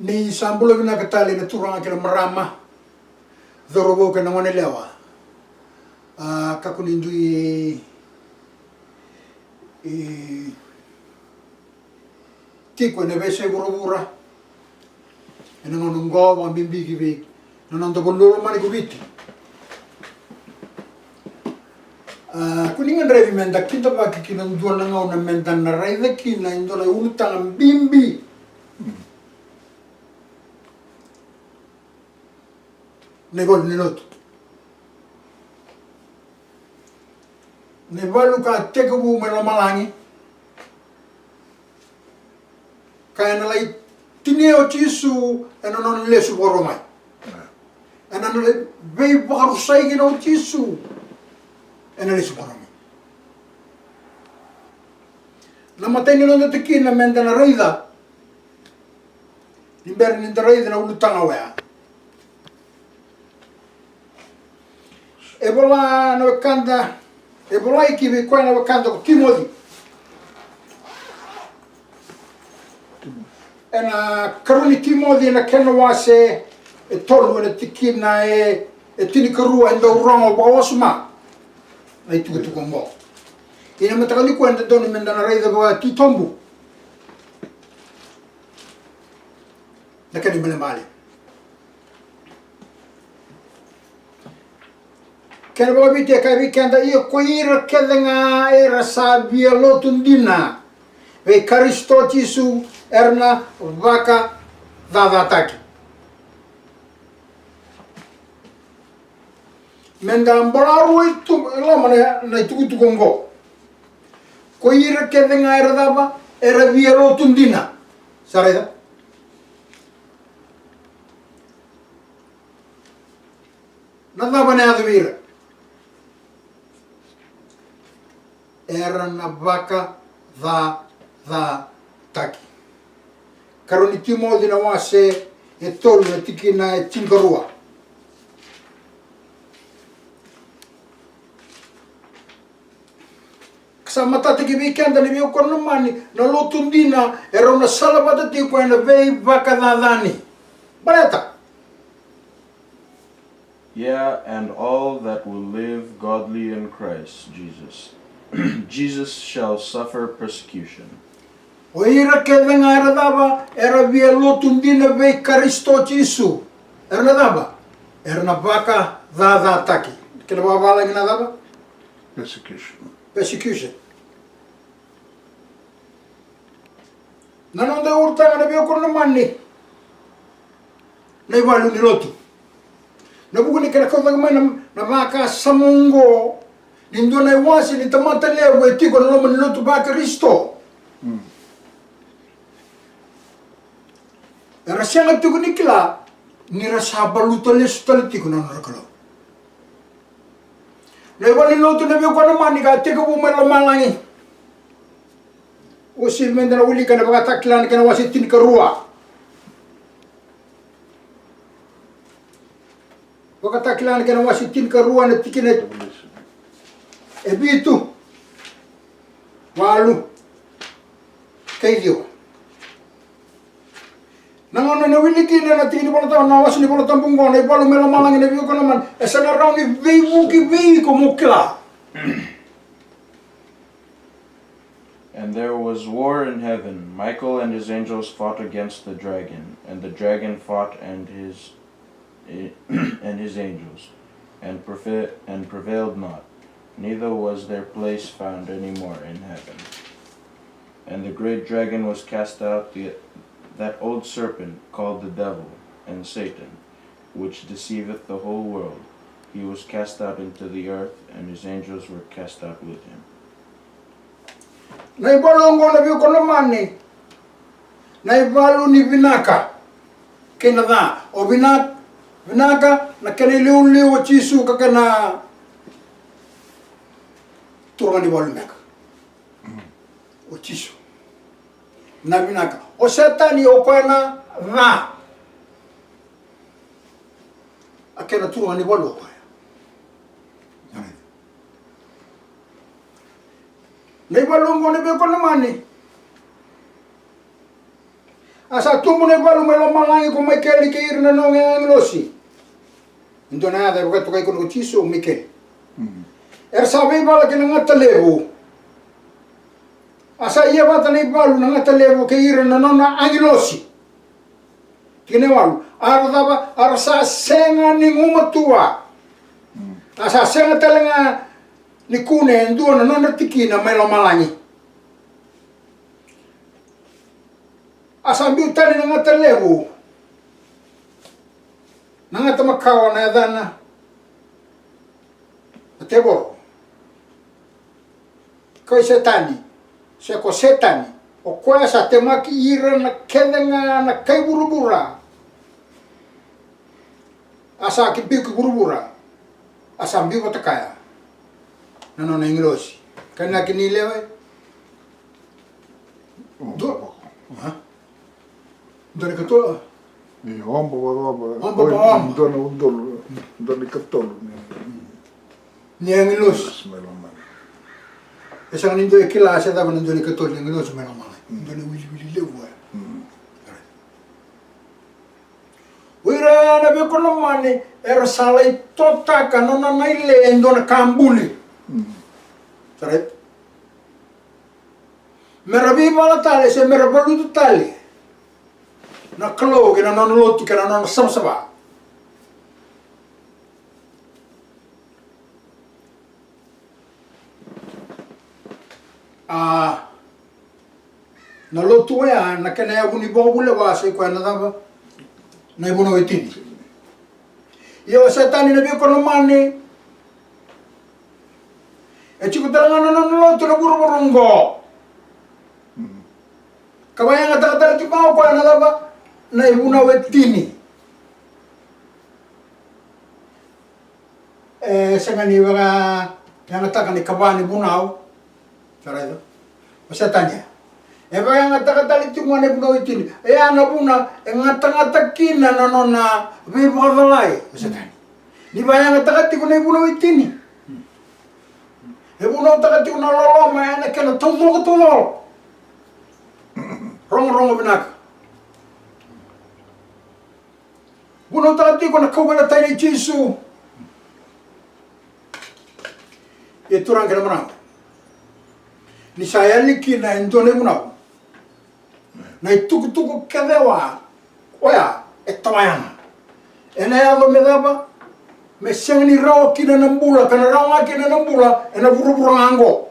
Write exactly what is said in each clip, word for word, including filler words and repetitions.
Ni sa bula vinaka tale na turaga kei na marama, cauravou kei na gonelewa. A, kakua ni dui, e, tiko ena veiyasai vuravura ena gauna oqo, vakabibi ki vei na noda vanua lomani ko Viti. A, ko ni gadrevi meda kidavaki kina dua na gauna meda na raica kina e dua na ulutaga bibi na ivalu ni lotu. Na ivalu ka tekivu mai lomalagi, ka ena lai tinia o Jisu ena nona lesu vakarua mai. Ena nona veivakarusai kina o Jisu ena lesu vakarua mai. Na imatai ni noda tikina meda na raica ni bera ni da raica na ulutaga oya. E vola na wekada, e volai ki vei koya na wekada ko Timoci. Ena karua ni Timoci ena kena wase e tolu ena tikina e, e tinikarua, e dau rogo vakawasoma na itukutuku oqo. Ia na mataka nikua eda dodonu meda na raica vakatitobu na kena ibalebale. Kena vakaviti e kaya vei keda, ia ko ira kece ga era sa via lotu dina vei Karisito Jisu era na vakacacataki. Meda bola rua i tu, i loma na, na itukutuku oqo. Ko ira kece ga era cava, era via lotu dina. Sa raica? Na cava na yaco vei ira? Era na vakacacataki. Karua ni Timoci na wase e tolu na tikina e tinikarua. Ka sa matata ki vei keda na veiwekani lomani, na lotu dina e rau na sala vata tiko ena veivakacacani. Baleta. Yeah, and all that will live godly in Christ Jesus. Jesus shall suffer persecution. O ira kece ga era cava, era via lotu dina vei Karisito Jisu. Era na cava? Era na vakacacataki. Kena vakavalagi na cava? Persecution. Persecution. Na noda ulutaga na veiwekani lomani, na ivalu ni lotu. Na vuku ni kena kauta mai na, na vakasama oqo, ni dua na iwase ni tamata levu e tiko na loma ni lotu vaKarisito. Mm. Era sega tiko ni kila ni ra sa valuta lesu tale tiko na nodra Kalou. Na ivalu ni lotu na veiwekani lomani ka tekivu mai lomalagi. Uasivi meda na wilika na Vakatakila na kena wase tinikarua. Vakatakila na kena wase tinikarua na tikina e vitu, walu, kei ciwa. Na gauna na wili kina na tiki ni Vola Tabu, na wase ni Vola Tabu oqo, na ivalu mai lomalagi na veiwekani lomani, e sa na rawa ni veivuke vei iko mo kila. And there was war in heaven. Michael and his angels fought against the dragon, and the dragon fought and his, and his angels, and preve-, and prevailed not, neither was their place found any more in heaven. And the great dragon was cast out, the, that old serpent called the devil and Satan, which deceiveth the whole world. He was cast out into the earth, and his angels were cast out with him. Na ivalu oqo na veiwekani lomani, na ivalu ni vinaka kei na ca. O vina-, vinaka na kena iliuliu o Jisu ka kena turaga ni valu beka. O Jisu na vinaka. O Setani o koya na ca. A kena turaga ni valu o koya. Na ivalu oqo na veiwekani lomani, A sa tubu na ivalu mai lomalagi ko Maikeli kei ira na nona agilosi. E dua na yaca e vakatokai kina ko Jisu o Maikeli. Era sa veivala kei na gata levu. A sa ia vata na ivalu na gata levu kei ira na nona agilosi. Tikina e walu. A ra cava? A ra sa sega ni gumatua. A sa sega tale ga ni kune e dua na nodra tikina mai lomalagi. A sa biu tani na gata levu, na gata makawa na yacana na tevoro, ko i Setani, se ko Setani, o koya sa temaki ira na kece ga na kai vuravura. A sa ki biu ki vuravura, a sa biu vata kaya na nona agilosi. Kainaki ni lewe. Dua. Ha? Dua ni katolu. Ni oba vakaoba. Oba vakaoba. Dua na udolu. Dua ni katolu. Ni agilosi. Agilosi mai lomani. E sega ni dua e kila se cava na dua ni katolu ni agilosi mai lomani. Dua na wiliwili levu e. O ira na veikonamani era sa lai totaka nona na ile e dua na ka buli. Sa raica? Me ra veivala tale se me ra valuta tale na Kalou kei na nona lotu kei na nona savasava. A, na lotu oya na kena yavu ni vakavulewa sa i koya na cava? Na ivunau e tini. Ia o Setani na veikonamani e tiko tale ga na nona lotu na vuravura oqo. Ka vakayagataka tale tiko ga o koya na cava? Na ivunau e tini. E sega ni vakayagataka na ikava ni vunau. Sa raica? O Setani ya e vakayagataka tale tiko ga na ivunau e tini. E ya na vuna e gatagata kina na nona veivakacalai o Setani. Ni vakayagataka tiko na ivunau e tini, e vunautaka tiko na loloma ena kena taucoko taucoko. Rogorogo vinaka. Vunautaka tiko na kauveilatai nei Jisu. Ia turaga kei na marama, ni sa yali kina e dua na ivunau, na itukutuku kece wa oya e tawayaga. Ena yaco me cava? Me sega ni rawa kina na bula, ka na rawa ga kina na bula ena vuravura ga oqo.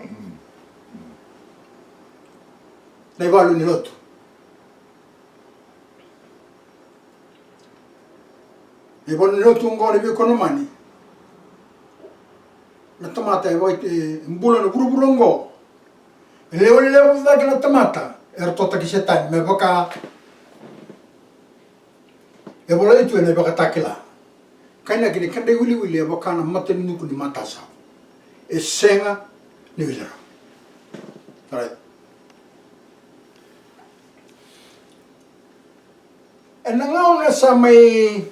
Na ivalu ni lotu. E vanua ni lotu oqo na veikonamani. Na tamata e vaka e bula na vuravura oqo. E lewe levu cake na tamata era totaki Setani me vaka e volai tu ena Vakatakila. Kainaki ni kedra iwiliwili e vaka na mata ni nuku ni matasawa. E sega ni wili rawa. Alright. Ena gauna sa mai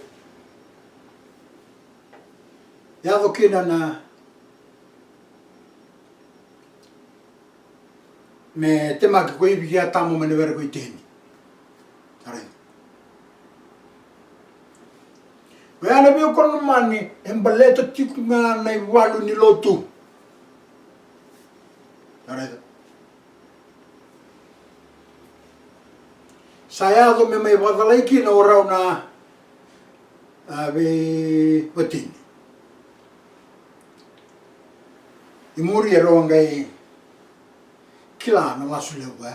yaco kina na me temaki ko Ivi kei Atama mai na were ko Iteni. Alright. Oya na veikonamani e baleta tiko ga na ivalu ni lotu. Alright. Sa yaco me mai vakacalai kina o rau na, a, veivatini. I muri e rau a qai kila na lasu levu, e?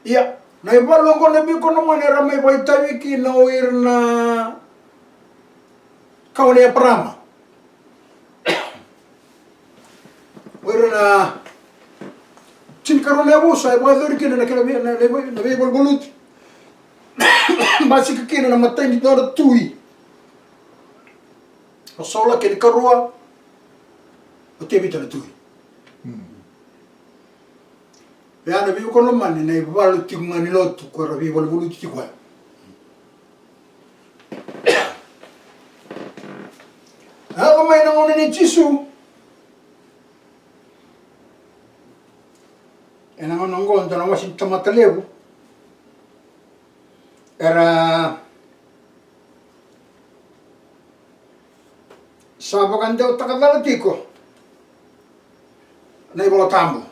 Ia, na ivalu oqo na veikonamani era mai vakaitavi kina o ira na kawa nei Eparama. O ira na tinikarua na yavusa e vakayacori kina na kena vei, na, na, na veivaluvaluti. Basika kina na matai ni nona tui o Saula kei na karua o Tevita na tui. Hmm. Ia na veivalu oqo na ivalu tiko ga ni lotu ko era veivaluvaluti tiko ya. Yaco mai na gauna nei Jisu. Ena gauna oqo dua na wase ni tamata levu era sa vakadewataka cala tiko na iVola Tabu.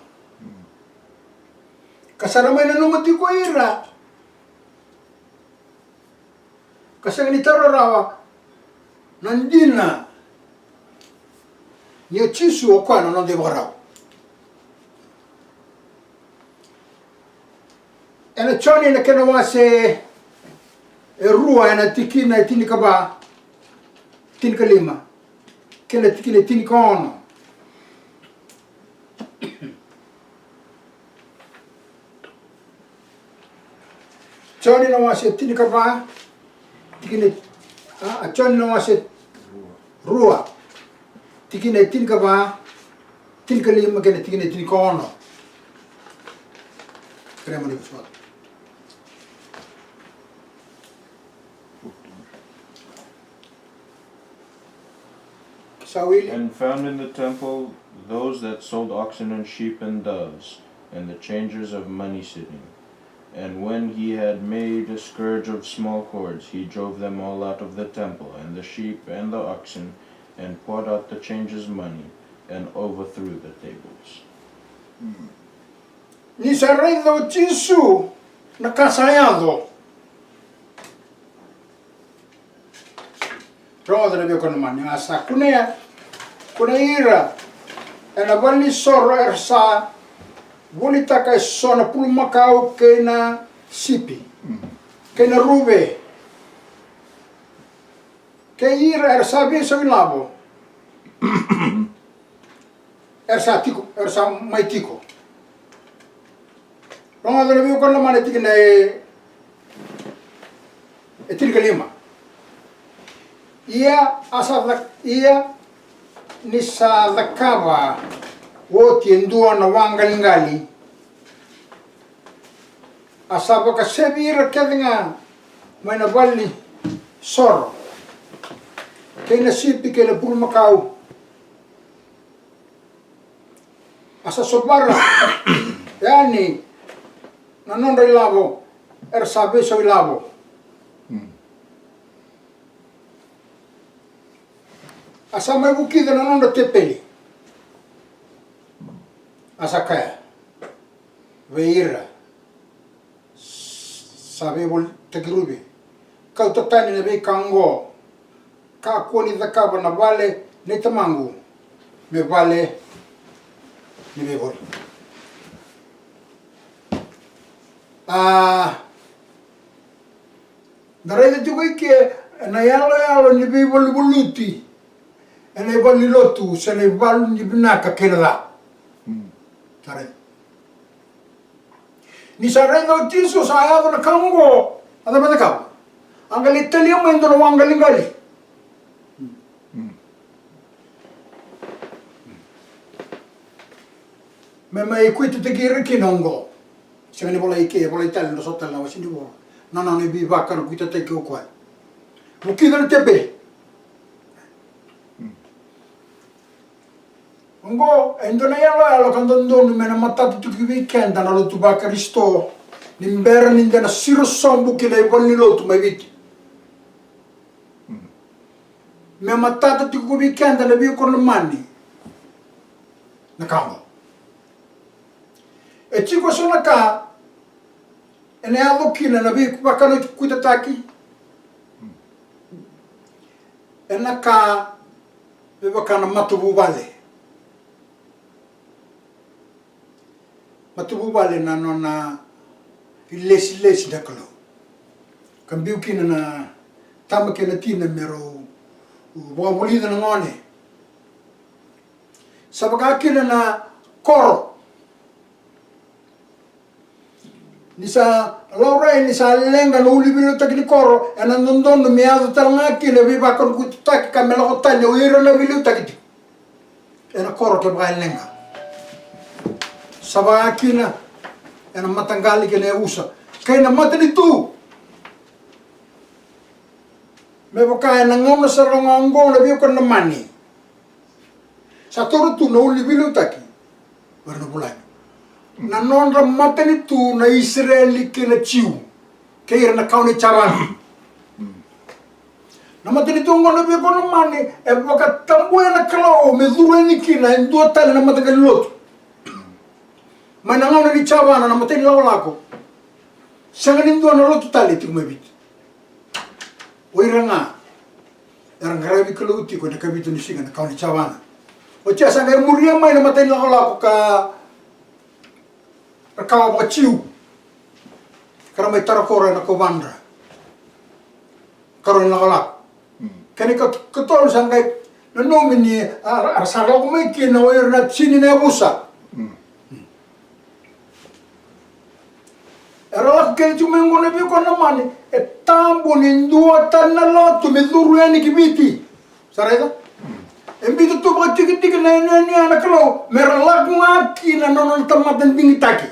Ka sa ra mai nanuma tiko o ira ka sega ni taura rawa na dina ni o Jisu o koya na noda ivakarau. Ena Joni na kena wase e rua, ena tikina e tinikava, tinikalima, kei na tikina e tinikaono. Joni na wase tinikava, tikina, a, a Joni na wase rua, tikina e tinikava, tinikalima kei na tikina e tinikaono. Kerea mo ni vosota. Sa wili. And found in the temple those that sold oxen and sheep and doves, and the changers of money sitting. And when he had made a scourge of small cords, he drove them all out of the temple, and the sheep and the oxen, and poured out the changers' money, and overthrew the tables. Ni sa raica o Jisu na ka sa yaco. Rogoca na veiwekani lomani, a sa kunea, kunei ira ena valenisoro era sa volitaka eso na pulumakau kei na sipi kei na ruve, kei ira era sa veisau ilavo. Era sa tiko, era sa mai tiko. Rogoca na veiwekani lomani, tikina e, e tinikalima. Ia a sa ca-, ia ni sa cakava oti e dua na waqaliqali, a sa vakasevi ira kece ga mai na valenisoro, kei na sipi kei na pulumakau. A sa sovara yani na nodra ilavo era sa veisau ilavo. A sa mai vukica na nodra tepeli. A sa kaya vei ira sa veivolitaki ruve, kauta tani na veika oqo, kakua ni cakava na vale nei tamaqu me vale ni veivoli. A, da raica tiko i ke na yaloyalo ni veivolivoliti ena ivalu ni lotu se na ivalu ni vinaka kei na ca. Sa raica. Ni sa raica o Jisu sa yaco na ka oqo, a cava e cakava? A qai lai talia mai e dua na waqaliqali me mai kuitataki ira kina oqo. Sega ni volai i ke, e volai tale, na so tale na wase ni vola. Na nona ivakavakakuitataki o koya. Vukica na tepeli. Oqo e dua na iyaloyalo ka dodonu me na matata tiko vei keda na lotu vaKarisito ni bera ni da na siro sobu ki na ivalu ni lotu mai Viti. Me matata tiko vei keda na veiwekani lomani na ka oqo. E tiko eso na ka ena yaco kina na veivakanokuitataki, ena ka me vaka na matavuvale. Matavuvale na nona ilesilesi na Kalou, ka biu kina na tama kei na tina me rau vakavulica na gone. Sa vaka kina na koro. Ni sa laurai, ni sa leqa na ulu ni veiliutaki ni koro, ena dodonu me yaco tale ga kina na veivakanokuitataki ka me lako tani o ira na veiliutaki tiko ena koro kevaka e leqa. Sa vaka kina ena mataqali kei na yavusa kei na matanitu. Me vaka ena gauna sara ga oqo na veiwekani lomani, sa toro tu na ulu ni veiliutaki vei ira na vulagi. Na nodra matanitu na Isireli kei na Jiu, kei ira na kawa ni Javana. Na matanitu oqo na veivakanamani e vakatabuya na Kalou me curu yani kina e dua tale na mataqali lotu. Mai na gauna ni Javana na imatai ni lakolako, sega ni dua na lotu tale e tiko mai Viti. O ira ga era qaravi Kalou tiko ena ikavitu ni siga na kawa ni Javana. Oti ya sa qai muria mai na imatai ni lakolako ka ra kawa vakaJiu, ka ra mai tara koro ena kovadra. Karua ni lakolako. Kena ika, ikatolu sa qai nanumi ni a, a, ra sa lako mai kina o ira na tini na yavusa. Era lako kece tiko mai oqo na veivakanamani, e tabu ni dua tale na lotu me curu yani ki Viti. Sa raica? E biuta tu vakatikitiki na yanuyanu ya na Kalou me ra lako ga kina na nona tamata digitaki.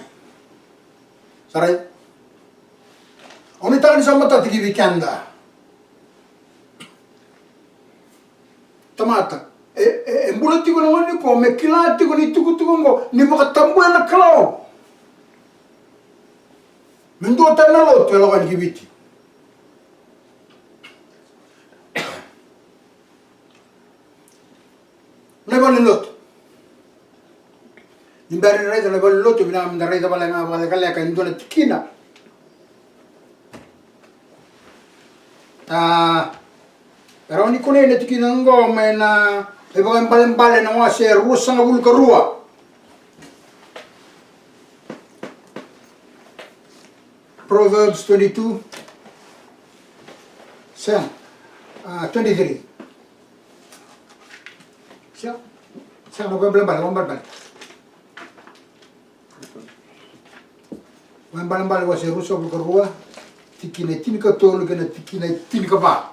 Sa raica? Au nuitaka ni sa matata ki vei keda. Tamata e, e, e bula tiko na gauna nikua me kila tiko ni tukutuku oqo ni vakatabuya na Kalou me dua tale na lotu e lako yani ki Viti. Na ivalenilotu. Ni bera ni raica na ivalenilotu, vinaka meda raica vale ga vakalekaleka e dua na tikina. A, e rawa ni kunei na tikina oqo mai na iVakaibalebale na wase ruasagavulu ka rua. Proverbs twenty-two. Sega. A, twenty-three. Sega. Sega, na Vakaibalebale, Vakaibalebale. Vakaibalebale wase ruasagavulu ka rua, tikina e tinikatolu kei na tikina e tinikava.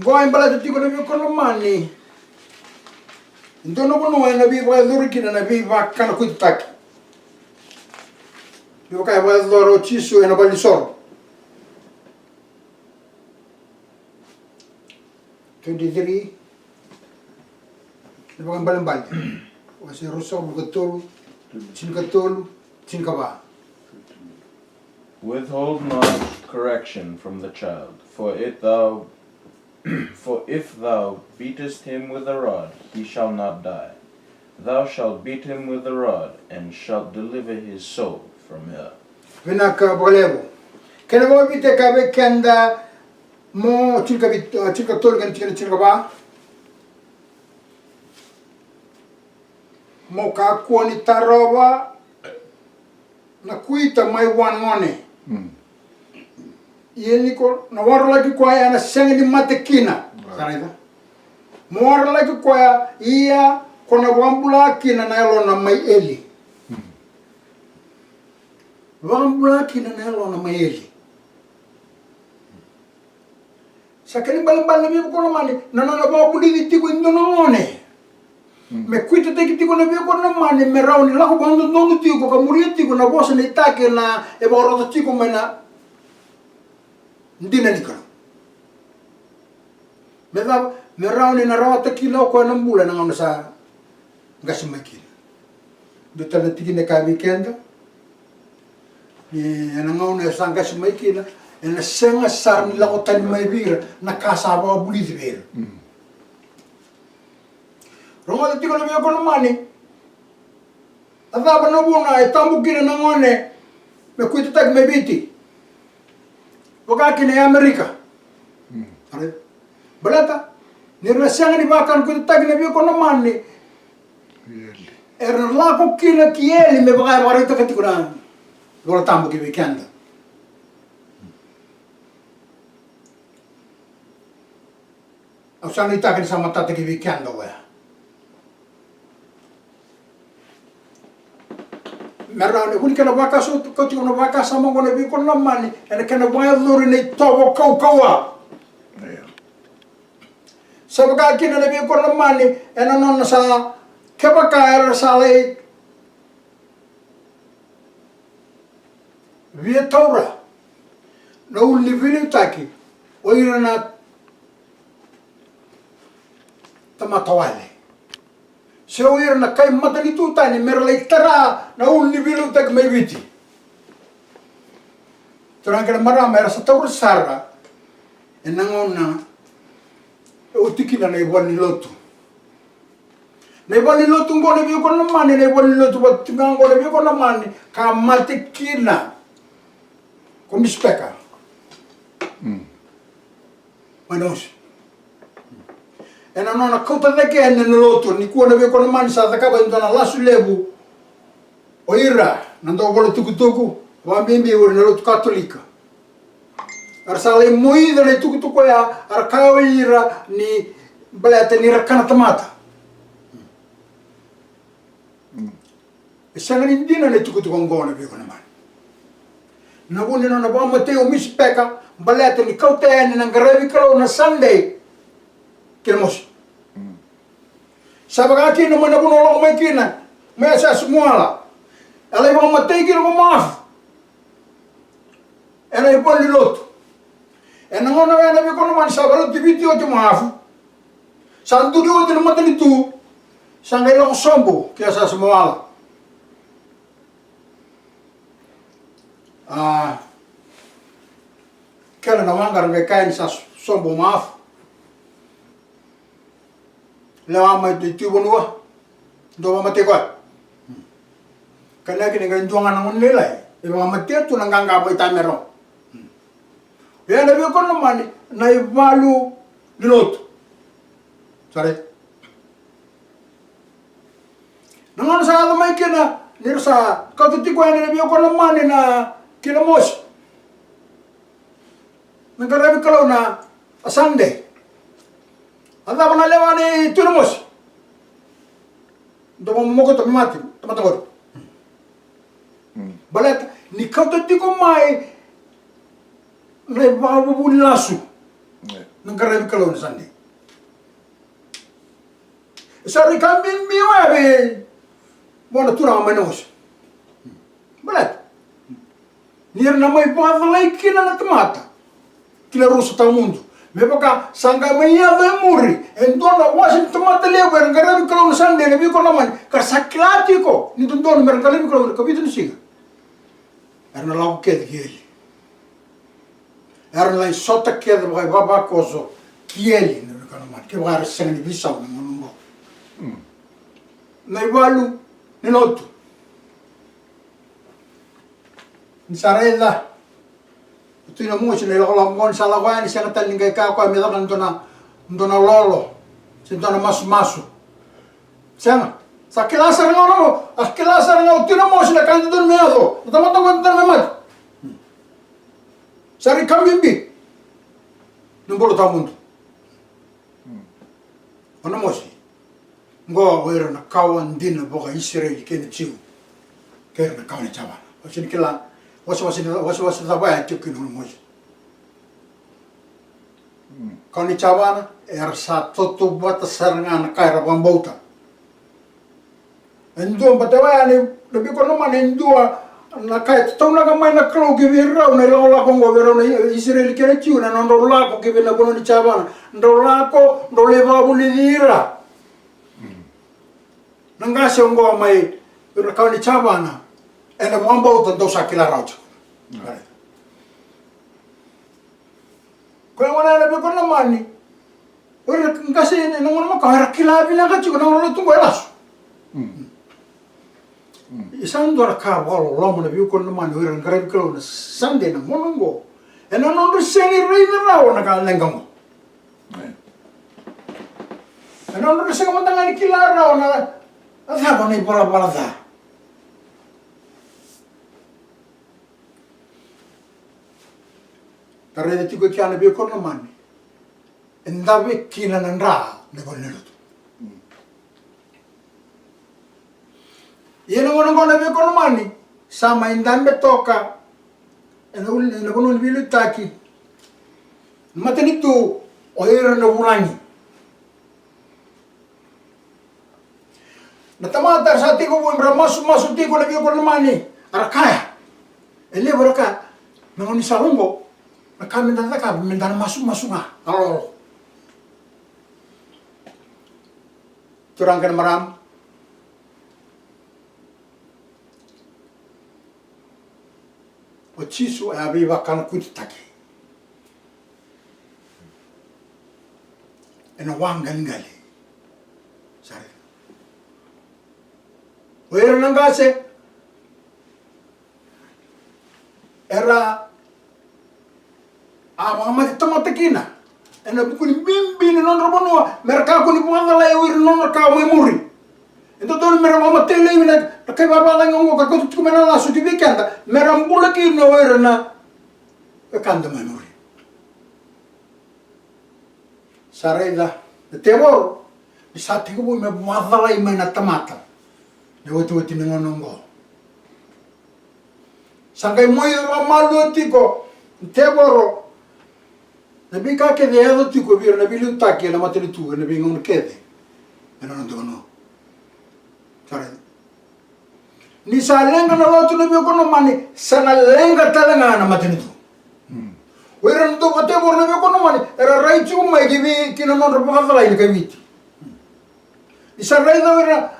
Qo e baleta tiko na veivakanamani. E dua na vanua ena veivakayacori kina na veivakanakuitataki. Me vaka e vakayacora o Jisu ena valenisoro. Twenty-three. Na Vakaibalebale wase ruasagavulu ka tolu, tinikatolu, tinikava. Withhold not correction from the child, for it thou, for if thou beatest him with a rod, he shall not die. Thou shalt beat him with a rod, and shalt deliver his soul from hell. Vinaka vakalevu. Kena vakaviti e kaya vei keda, mo, tinikavi-, a, tinikatolu kei na tikina tinikava. Mo kakua ni tarova na kuita mai vua na gone. Mm. Ia ni ko na waralaki koya ena sega ni mate kina. Right. Sa raica? Mo waralaki koya, ia ko na vakabula kina na yalona mai eli. Mm. Vakabula kina na yalona mai eli. Sa kena ibalebale na veivakanamani na nona vakavulici tiko e dua na gone. Mm. Me kuitataki tiko na veivakanamani me rawa ni lako vakadodonu tiko ka muria tiko na vosa ni taki na e vakarota tiko mai na dina ni Kalou. Me cava? Me rawa ni na rawata kina o koya na bula ena gauna sa qase mai kina. Dua tale na tikina e kaya vei keda ni ena gauna e sa qase mai kina, ena sega sara ni lako tani mai vei ira na ka sa vakavulici vei ira. Mm. Rogoca tiko na veivakanamani. A cava na vuna e tabu kina na gone me kuitataki mai Viti? Vaka kina e Amerika. Mm. Baleta ni ra sega ni vakanakuitataki na veivakanamani, eli. Era lako kina ki eli me vaka e vakaraitaka tiko na iVola Tabu ki vei keda. Au sa nuitaka ni sa matata ki vei keda oya. Me rawa ni vuni kena vakasama, kau tiko na vakasama oqo na veivakanamani ena kena vakayacori na itovo kaukauwa. Io. Sa vaka kina na veivakanamani ena nona sa, kevaka era sa lai via taura na ulu ni veiliutaki o ira na tamata wale, se o ira na kai matanitu tani me ra lai tara na ulu ni veiliutaki mai Viti. Turaga kei na marama, era sa taura sara ena gauna e oti kina na ivola ni lotu. Na ivola ni lotu oqo, na veiwekani lomani, na ivola ni lotu vata tiko ga oqo, na veiwekani lomani, ka mate kina ko Miss Packer. Mm. Mai na Osi. Ena nona kauta cake yani na lotu, nikua na veiwekani lomani, sa cakava e dua na lasu levu o ira na dauvola tukutuku, vakabibi o ira na lotu Katolika. Era sa lai moica na itukutuku oya, era kaya o ira ni baleta ni ra kana tamata. Mm. E sega ni dina na itukutuku oqo, na veiwekani lomani. Na vu ni nona vakamatei o Miss Packer, baleta ni kauta yani na qaravi Kalou na Sunday ki na Mosi. Mm. Sa vaka kina mai na vanua lako mai kina, mai Yasayasa Moala. E lai vakamatei kina ko Mahafu ena ivola ni lotu. Ena gauna oya, na veiwekani lomani, sa vakaloti Viti oti o Mahafu. Sa duri oti na matanitu. Sa qai lako sobu ki Yasayasa Moala. A, kele na waqa, ra qai kaya ni sa sobu o Mahafu. Lewa mai tu i Tui Vanua, dou vakamatei koya. Kania kina qai dua ga na gone lailai e vakamatea tu na qaqa vakaitamera. Ia, na veiwekani lomani, na ivalu ni lotu. Sa raica na gauna sa yaco mai kina, ni ra sa kauta tiko yani, na veiwekani lomani, na, ki na Mosi, na qaravi Kalou na, a, Sunday. A cava na lewa ni Tui Namosi? Dou vakamokota me mate tamata qori. Mm. Baleta ni kauta tiko mai na ivakavuvuli lasu. Yeah. Na qaravi Kalou na Sunday. E sa rui ka bibi oya vei vua na turaga mai Namosi. Baleta ni ra na mai vakacalai kina na tamata ki na rusa tawamudu. Me vaka sa qai mai yaco e muri e dua na wase ni tamata levu era qaravi Kalou na Sunday, na veiwekani lomani, ka ra sa kila tiko ni dodonu me ra qaravi Kalou ena ikavitu ni siga. Era na lako kece ki eli. Era na lai sota kece vakaivavakoso ki eli, na veiwekani lomani, kevaka era sega ni veisau na gauna oqo. Mm. Na ivalu ni lotu. Ni sa raica o Tui Namosi na ilakolako oqo, ni sa lako yani, sega tale ni qai kaya o koya me caka na dua na, dua na lolo se dua na masumasu. Sega. Sa kila sara ga o, a kila sara ga o Tui Namosi na ka e dodonu me yaco. Na tamata oqo e dodonu me mate. Sa rui ka bibi na bula tawamudu. O Namosi, qo o ira na kawa dina vaka-Isireli kei na Jiu, kei ira na kawa ni Javana. O sega ni kila wasewase, wasewase cava e tiko kina o Namosi. Kawa ni Javana era sa tautauvata sara ga na ka era vakabauta. E dua, baleta oya, na veiwekani lomani, e dua na ka e tataunaka mai na Kalou ki vei rau na ilakolako oqo vei rau na I-, Isireli kei na Jiu, na nodrau lako ki vei na vanua ni Javana. Drau lako, drau lai vakavulici ira na qase oqo mai vei ira na kawa ni Javana ena vakabauta dou sa kila rawa tiko. Koya gona, na veiwekani lomani, o ira na qase ena gauna makawa era kila vinaka tiko na gauna lotu oqo e lasu. Mm. Mm. E sa dua na ka vakaloloma, na veiwekani lomani, o ira na qaravi Kalou na Sunday na gauna oqo, ena nodra sega ni raica rawa na ka leqa oqo. Amen. Ena nodra sega mada ga ni kila rawa na, na cava na ivalavala ca. Da raica tiko e kea, na veiwekani lomani, e dave kina na dra na ivalu ni lotu. Ia na gauna oqo, na veiwekani lomani, sa mai dabe toka ena ul-, ena vanua ni veiliutaki, matanitu, o ira na vulagi. Na tamata era sa tiko vou, era masumasu tiko, na veiwekani lomani, era kaya. E levu era kaya, na gauna ni sala oqo, na ka meda cakava, meda na masumasu ga, a lolo. Turaga kei na marama, o Jisu e a veivakanakuitaki ena waqaliqali. Sara. O ira na qase era a vakamate tamata kina ena vuku ni bibi ni nodra vanua, mera kakua ni vakacalai o ira na nodra ka mai muri. E dodonu mera vakamatei laivi na, na kai vavalagi oqo ka kauta tiko mai na lasu ki vei keda, mera bula kina o ira na wekada mai muri. Sa raica na tevoro ni sa tekivu me vakacalai mai na tamata na iotioti ni gauna oqo. Sa qai moica vakamalua tiko na tevoro na veika kece e yaco tiko vei ira na veiliutaki ena matanitu ena veigauna kece ena noda vanua. Sa raica. Ni sa leqa na lotu na veivakalomani, sa na leqa tale ga na matanitu. O ira na dau vakatevoro na veivakalomani era rai tiko mai ki vei, ki na nodra vakacalai na kai Viti. Ni sa raica o ira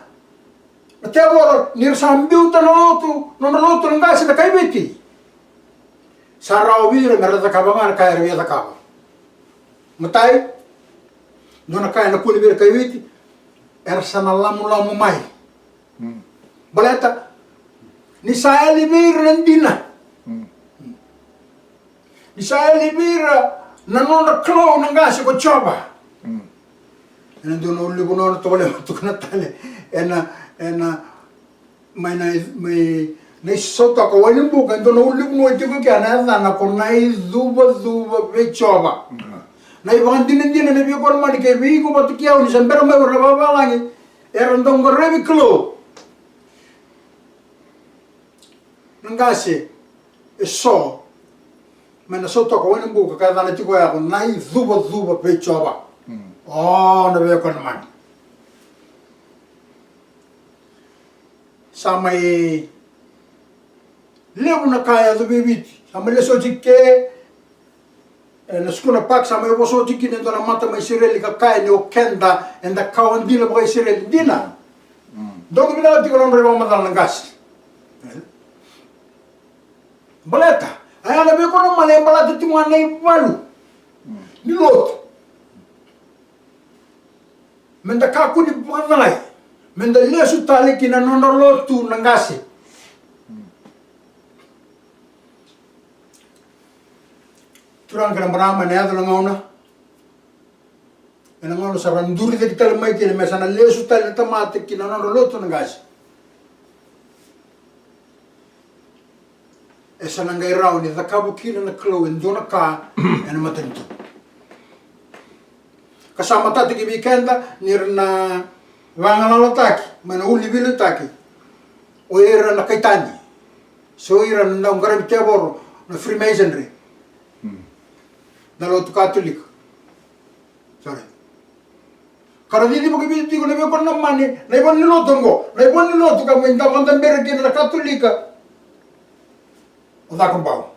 na tevoro ni ra sa biuta na lotu, nodra lotu na qase na kai Viti, sa rawa vei ira mera cakava ga na ka era via cakava. Matai, dua na ka ena kune vei ira kai Viti, era sa na lamulamu mai. Baleta ni sa yali vei ira na dina. Ni sa yali vei ira na nodra Kalou na qase ko Jiova. Ena dua na ulunivanua na tovolea me tukuna tale ena, ena mai na, mai na iSautaka Wainibuka, e dua na ulunivanua e tiko kea na yacana ko Naicuvacuva vei Jiova. Na ivakadinadina na veivakalomani kei vei iko vata kei au ni sa bera mai vei ira na vavalagi era dau qaravi Kalou na qase eso mai na Sautaka Wainibuka ka yacana tiko ya ko Naicuvacuva vei Jiova. O na veivakalomani. Sa mai levu na ka e yaco vei Viti. Sa mai lesu oti ke ena Sukuna Park, sa mai vosa oti kina e dua na mata mai Isireli ka kaya ni o keda eda kawa dina vakaisireli. Dina. Donu vinaka tiko na nodra ivakamacala na qase. Baleta a ya na veivakalomani e baleta tiko ga na ivalu ni lotu. Meda kakua ni vakacalai, meda lesu tale ki na nodra lotu na qase. Turaga kei na marama, ena yaco na gauna, ena gauna sa ra duri cake tale mai kina me sa na lesu tale na tamata ki na nodra lotu na qase. E sa na qai rawa ni cakava kina na Kalou e dua na ka ena matanitu. Ka sa matata ki vei keda ni ra na vagalalataki mai na uluniveiliutaki o ira na kai tani, se o ira na dau qaravi tevoro, na Freemasonry, na lotu Katolika. Sara. Ka ra cici vakaViti tiko na veivakalomani, na ivalu ni lotu oqo, na ivalu ni lotu ka mai da vakadabera kina na Katolika. O Cakobau.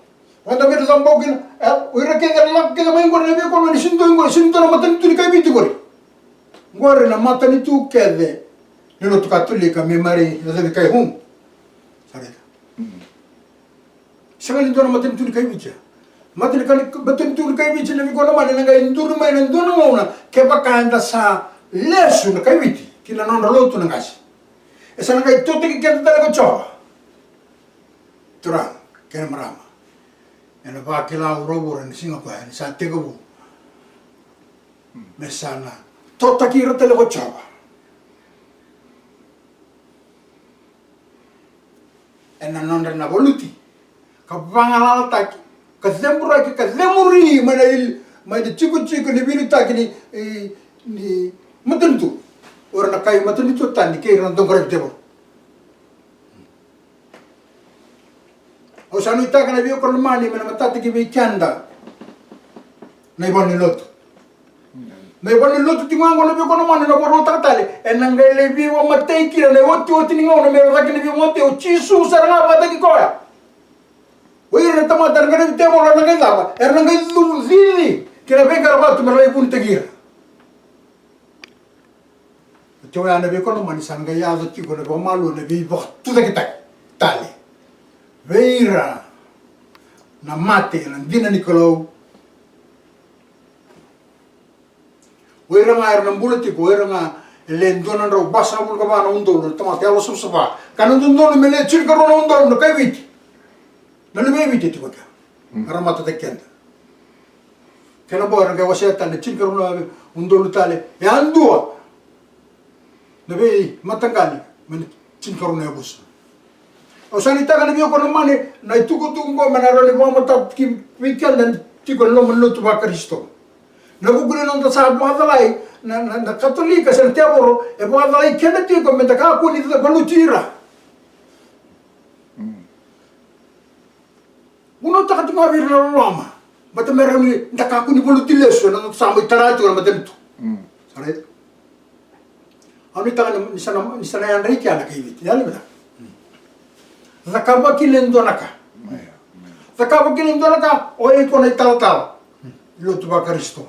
Vakadabera Cakobau kina, e, o ira kece era lako kece mai qori na veivakalomani, sega ni dua qori, sega ni dua na matanitu ni kai Viti qori. Qori na matanitu kece ni lotu Katolika me mari na cavi kai home. Sara. Sega ni dua na matanitu ni kai Viti. Matani-, matanitu ni kai Viti na veivakalomani ena qai duri mai na dua na gauna kevaka eda sa lesu na kai Viti ki na nodra lotu na qase. E sa na qai totaki keda tale ko Jiova. Turaga kei na marama, ena vakila vuravura ena siga koya ni sa tekivu me sa na totaki ira tale ko Jiova ena nodra na valuti, ka vagalalataki, ka ceburaki, ka cemuri mai na il-, mai na tikotiko ni veiliutaki ni, i, ni matanitu o ira na kai matanitu tani kei ira na dau qaravi tevoro. Au sa nuitaka na veivakalomani me na matata ki vei keda na ivalu ni lotu. Na ivalu ni lotu tiko ga qo na veivakalomani, na vakarautaka tale, ena qai lai veivakamatei kina na iotioti ni gauna me caka na veivakamatei, o Jisu sara ga vakataki koya. O ira na tamata era qaravi tevoro era na qai cava? Era na qai cuva cici ki na veiqaravatu me ra lai vunitaki ira. Tiko ya na veikonamani sa na qai yaco tiko na vakamalua na veivakatucaketaki tale vei ira na mate ena dina ni Kalou. O ira ga era na bula tiko, o ira ga e le dua na drau vasagavulu ka va na udolu na tamata yalo savasava, ka na dodonu me le tinikarua na udolu na kai Viti. Na luve i Viti e tiko kea. Mm. Era matataki keda. Kena bo era qai wasea tale na tinikarua na udolu tale. E a dua na veimataqali mai na tinikarua na yavusa. Au sa nuitaka na veikonamani na itukutuku qo me na rawa ni vakamatatataki vei keda tiko e loma ni lotu vaKarisito. Na vuku ni noda sa vakacalai na, na, na Katolika se na tevoro, e vakacalai keda tiko me da kakua ni valuti ira. Mm. Vunautaka tiko ga vei ira na loloma, baleta me rawa ni da kakua ni valuti lesu ena noda sa mai tara tiko na matanitu. Mm. Sa raica? Au nuitaka ni sa na, ni sa na yadra i kea na kai Viti, yali vinaka. Cakava kina e dua na ka. Io, io. Cakava kina e dua na ka, o iko na italatala. Lotu vaKarisito.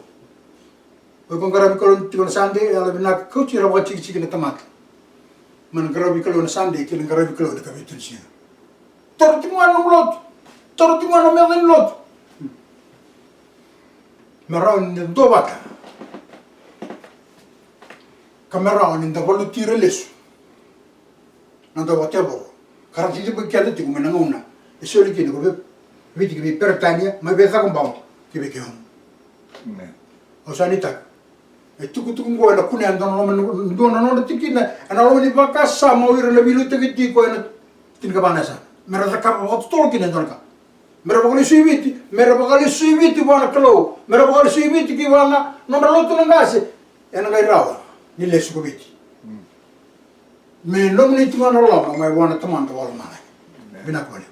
O iko qaravi Kalou tiko na Sade, yala vinaka, kauti ira vakatikitiki na tamata mai na qaravi Kalou na Sade ki na qaravi Kalou na ikavitu ni siga. Toro tiko ga na nomu lotu. Toro tiko ga na meca ni lotu. Me rawa ni da duavata, ka me rawa ni da valuti ira lesu na noda vakatevoro, ka ra cicivaki keda tiko mai na gauna e soli kina ko Viti ki vei Peritania, mai vei Cakobau ki vei kemuni. Amen. Au sa nuitaka e tukutuku qo ena kunea e dua na loma, dua na nodra tikina ena loma ni vakasama o ira na veiliutaki tiko ena tinikava na yasana. Me ra cakava vakatotolo kina e dua na ka. Me ra vakalesui Viti, me ra vakalesui Viti vua na Kalou, me ra vakalesui Viti ki vua na nodra lotu na qase. Ena qai rawa ni lesu ko Viti. Mm. Me nomuni tiko ga na loloma mai vua na Tamada Vakalomalagi. Amen. Vinaka vakalevu.